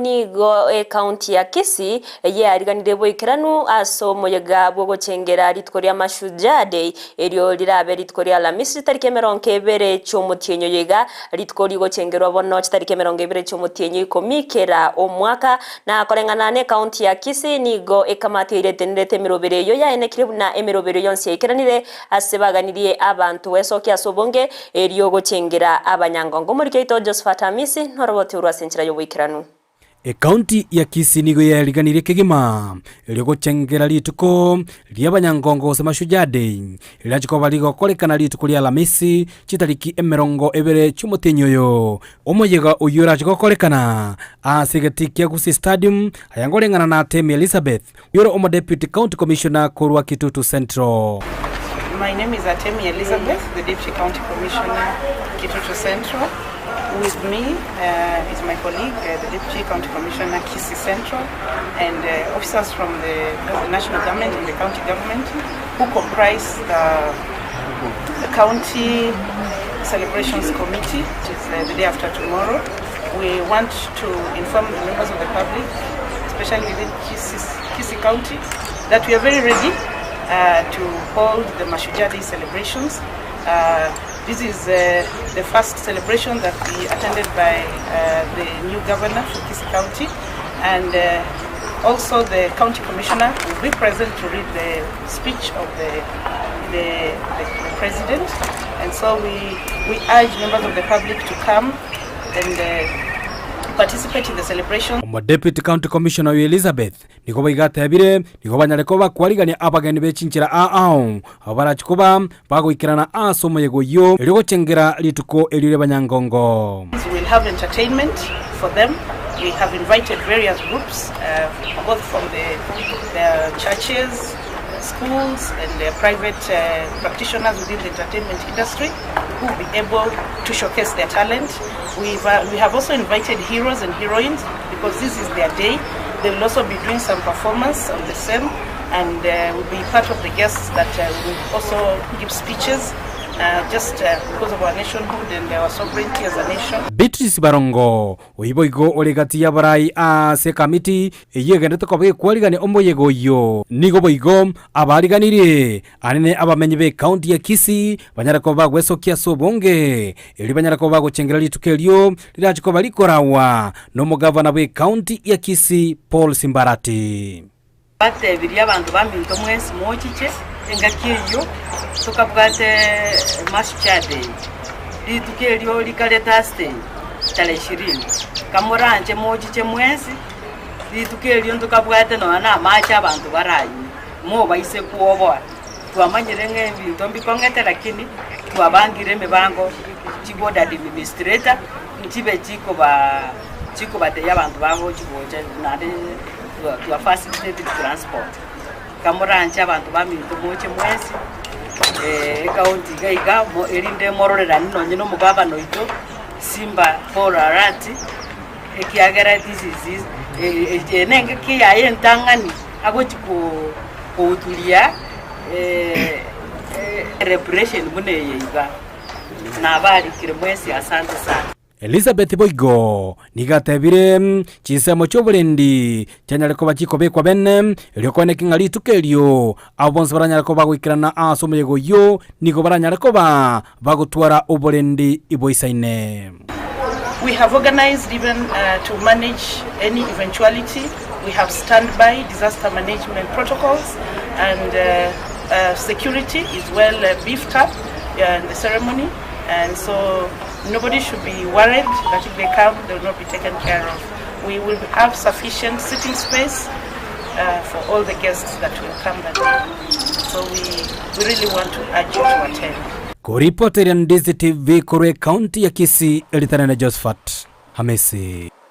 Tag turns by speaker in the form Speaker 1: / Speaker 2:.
Speaker 1: nigo ekaunti ya Kisii yeariganire boikeranu ase omoyega bw'ogochengera rituko ria Mashujaa Day, erio rirabe rituko ria Alamisi chitariki emerongo ebere chi'omotienyi oyo iga, rituko rigochengerwa bono chitariki emerongo ebere chi'omotienyi oikomi kera omwaka. Na koreng'ana n'ekaunti ya Kisii nigo ekamati eria etenerete emeroberi eyio yaenekire buna emeroberi yonsi yaikeranire ase baganirie abanto gwesokia ase obonge erio gochengera abanyangongo. Omoriki oito Josephat Amisi noroboti orwo ase enchera y'oboikeranu.
Speaker 2: Ekaunti ya Kisii nigo yariganirie kegima erio gochengera rituko ri'abanyangongo gose Mashujaa Day rirache koba rigokorekana rituko ria Alamisi chitariki 20 chi'omotienyi oyo. Omoyega oyio orache gokorekana ase egetii kia Gusii Stadium aya ngoreng'ana na Atemi Elizabeth oyore omodeputy county commissioner korwa Kitutu Central.
Speaker 3: My name is Atemi Elizabeth, the Deputy County Commissioner, Kitutu Central. With me uh, is my colleague, uh, the Deputy County Commissioner, Kisii Central, and uh, officers from the, the national government and the county government who comprise the, the county celebrations committee, which is uh, the day after tomorrow. We want to inform the members of the public, especially within Kisii, Kisii County, that we are very ready uh, to hold the Mashujaa Day celebrations. Uh, this is uh, the first celebration that we attended by uh, the new governor for Kisii County and uh, also the county commissioner will be present to read the speech of the, the, the, the president. And so we, we urge members of the public to come and uh, participate in the celebration.
Speaker 2: Omodeputy County Commissioner oyo Elizabeth nigo boigo atebire nigo banyare koba bakwarigania abageni be chinchera ao ao abwo barachi koba bagoikerana ase omoyega oyio erio gochengera rituko erio ri'abanyangongo.
Speaker 3: We will have entertainment for them. We have invited various groups, uh, both from the, the churches, schools, and the private uh, practitioners within the entertainment industry who will be able to showcase their talent. We've, uh, we have also invited heroes and heroines because this is their day. They will also be doing some performance on the same and uh, will be part of the guests that uh, will also give speeches uh, just uh, because of our nationhood and our sovereignty as a nation.
Speaker 2: Beatrice Barongo, oyio boigo ore gati y'abarai ase ekamiti eyio egenderete koba gekwarigania omoyega oyio, nigo boigo abariganirie anene abamenyi b'ecounty ya Kisii banyare koba bagwesokia ase obonge erio banyare koba bagochengera rituko erio rirache koba rikoragwa nomogavana bw'ecounty ya Kisii Paul Simbarati.
Speaker 4: Batebirie abanto baminto mwensi mochiche engaki eyio tokabwate Mashujaa Day, rituko erio rikare Thursday tarehe ishirini. Kamoranche mochiche mwensi, rituko erio ntokabwate nonya na amache abanto baranywe, mobaise kwoboa. Twamanyire ng'a ebinto mbikong'ete lakini twabangire emibango chiboard administrator nchibe chikoba chikobatebia abanto bagochi gocha naende twa facilitated transport. Kamoranche abanto baminto moche mwensi ecounty iga iga erinde mororerane nonye na omogabana oito Simba Paul Arati ekiagera this is his eye nengaki yaye entang'ani agochi kohuturia celebration buna eye iga. Nabarikire mwensi asante sana.
Speaker 2: Elizabeth boigo nigo atebire, Chinsemo chi'oborendi chianyare koba chikobekwa bene, erio koeneke ng'a rituko erio abwo bonsi baranyare koba bagoikerana ase omoyega oyio nigo baranyare koba bagotwara oborendi boisaine.
Speaker 3: We have organized even uh, to manage any eventuality. We have standby disaster management protocols and uh, uh, security is well uh, beefed up uh, in the ceremony. And so nobody should be worried that if they come, they will not be taken care of. We will have sufficient sitting space uh, for all the guests that will come that day. So we, we really want to urge you to attend.
Speaker 2: Koripoteria Ndizi TV korwa ekaunti ya Kisii, Eritana na Josephat Hamisi.